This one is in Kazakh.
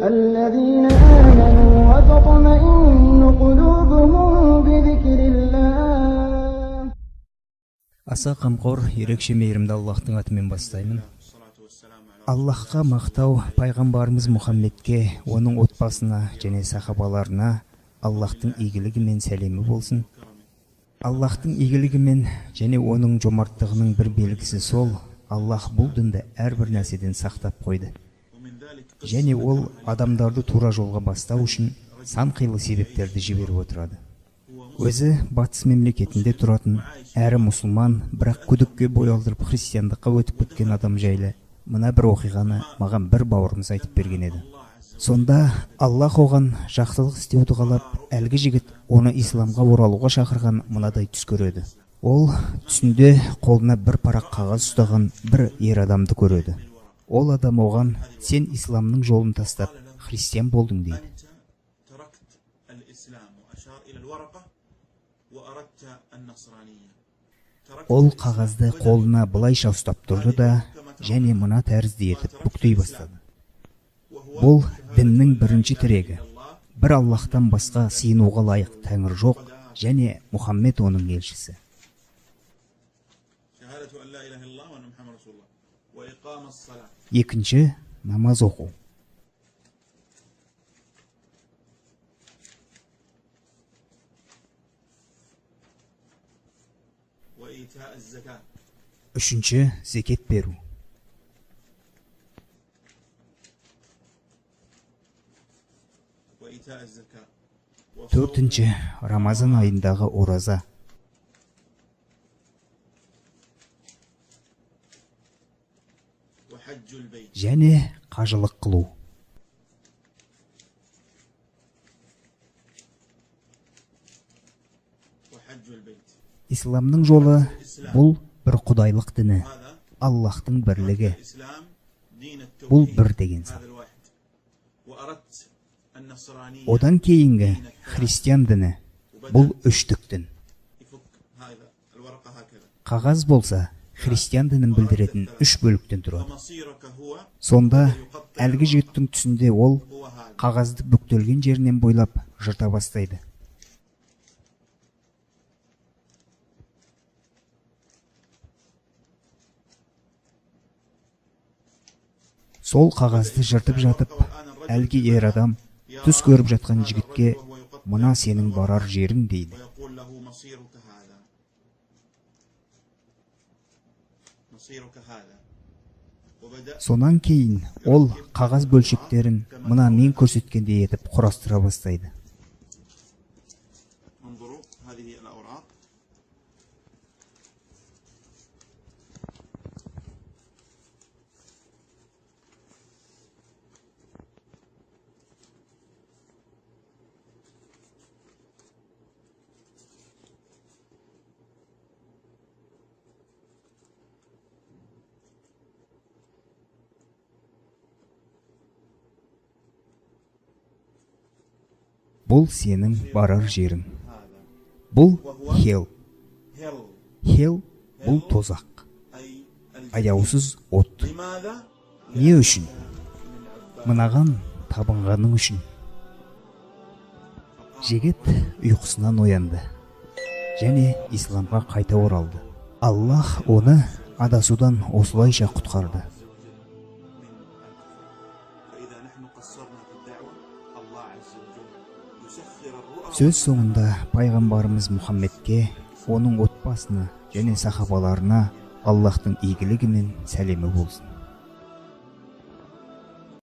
الذين آمنوا وتطمئن قلوبهم بذكر الله. Аса қамқор, ерекше мейірімді Аллахтың атымен бастаймын. Аллахқа мақтау, пайғамбарымыз Мұхаммедке, оның отбасына және сахабаларына Аллахтың игілігі мен сәлемі болсын. Аллахтың игілігі мен және оның жомарттығының бір белгісі сол, Аллах бұл дінді әрбір нәрседен сақтап қойды. Және ол адамдарды тура жолға бастау үшін сан қилы себептерді жіберіп отырады. Өзі батыс мемлекетінде тұратын, әрі мұсылман, бірақ күдікке бой алдырып христиандыққа өтіп кеткен адам жайлы мына бір оқиғаны маған бір бауырымыз айтып берген еді. Сонда Аллах оған жақсылық істеуді қалап, әлгі жігіт оны исламға оралуға шақырған мынадай түс көреді. Ол түсінде қолына бір парақ қағаз ұстаған бір ер адамды көреді. Ол адам оған, сен исламның жолын тастап, христиан болдың дейді. Ол қағазды қолына былайша ұстап тұрды да, және мына тәрізді етіп бүктей бастады. Бұл діннің бірінші тірегі. Бір Аллахтан басқа сыйынуға лайық тәңір жоқ, және Мұхаммед оның елшісі. Екінші, намаз оқу. Үшінші, зекет беру. Төртінші, Рамазан айындағы ораза. Және қажылық қылу. Исламның жолы бұл бір құдайлық діні, Аллахтың бірлігі. Бұл бір деген сан. Одан кейінгі христиан діні, бұл үштік дін. Қағаз болса, христиан дінін білдіретін үш бөліктен тұрады. Сонда әлгі жігіттің түсінде ол қағазды бүктелген жерінен бойлап жырта бастайды. Сол қағазды жыртып жатып, әлгі ер адам түс көріп жатқан жігітке, мына сенің барар жерің дейді. Сонан кейін ол қағаз бөлшектерін мына мен көрсеткендей етіп құрастыра бастайды. Бұл сенің барар жерің. Бұл хел. Хел бұл тозақ. Аяусыз от. Не үшін? Мынаған табынғаның үшін. Жігіт ұйқысынан оянды және исламға қайта оралды. Аллах оны адасудан осылайша құтқарды. Сөз соңында пайғамбарымыз Мұхаммедке, оның отбасына және сахабаларына Аллахтың игілігі мен сәлемі болсын.